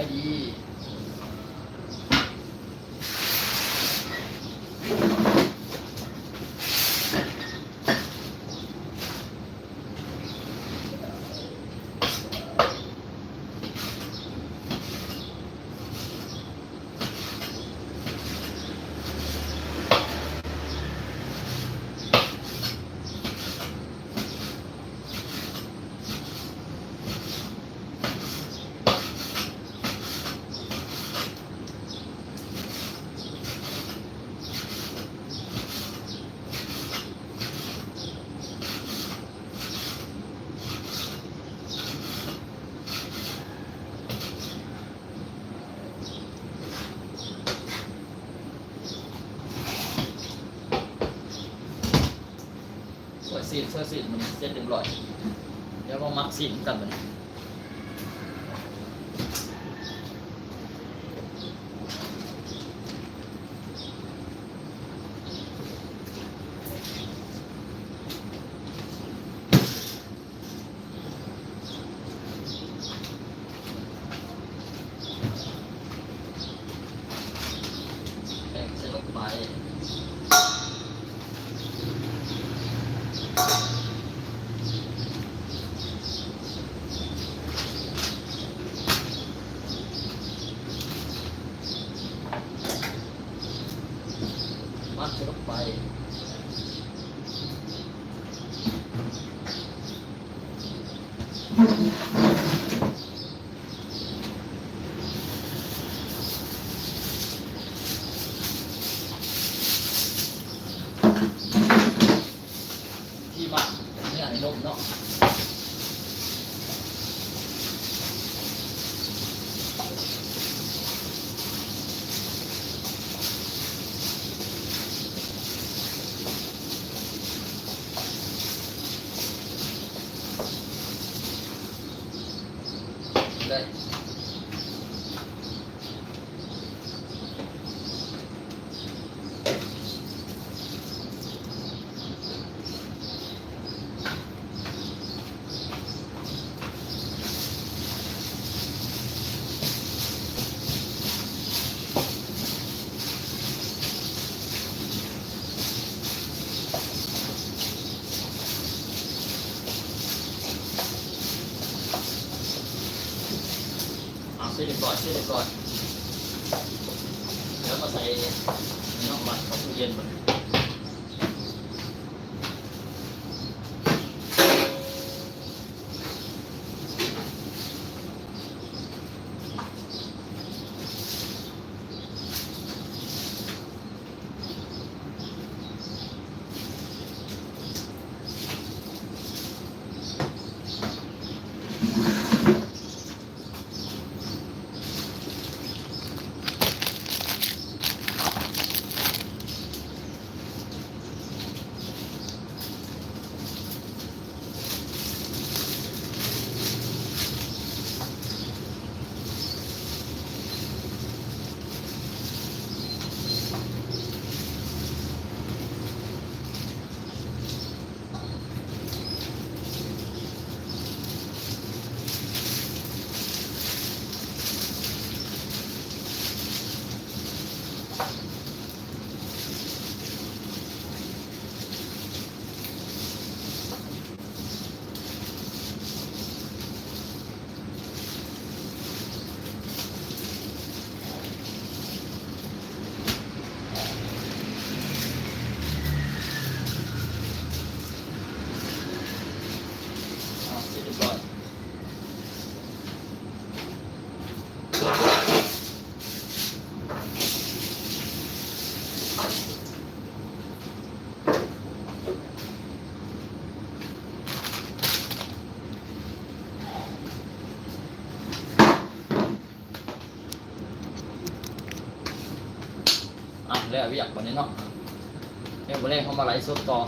ສະບາຍດີ. ຊ່ວຍຊີນ ຊ່ວຍຊີນ ມັນເສັດຮຽບຮ້ອຍ. ດຽວມາໝັກຊີ້ນນຳກັນບັດນີ້. ແປ້ງໃສ່ລົງໄປ. ມັດໃສ່ລົງໄປ. ທີ່ໝັກເນື້ອໃຫ້ນົມເນາະ. ໄດ້. ອ່າ ເສັດຮຽບຮ້ອຍ ເສັດຮຽບຮ້ອຍ. ແລ້ວມາໃສ່ເນາະ ມັດເຂົ້າຕູ້ເຢັນບັດນີ້. ອ່າ ເສັດຮຽບຮ້ອຍ. ອ່ະ ແລ້ວວຽກບັດນີ້ເນາະ. ແລ້ວມື້ແລງເຮົາມາໄລຟ໌ສົດຕໍ່.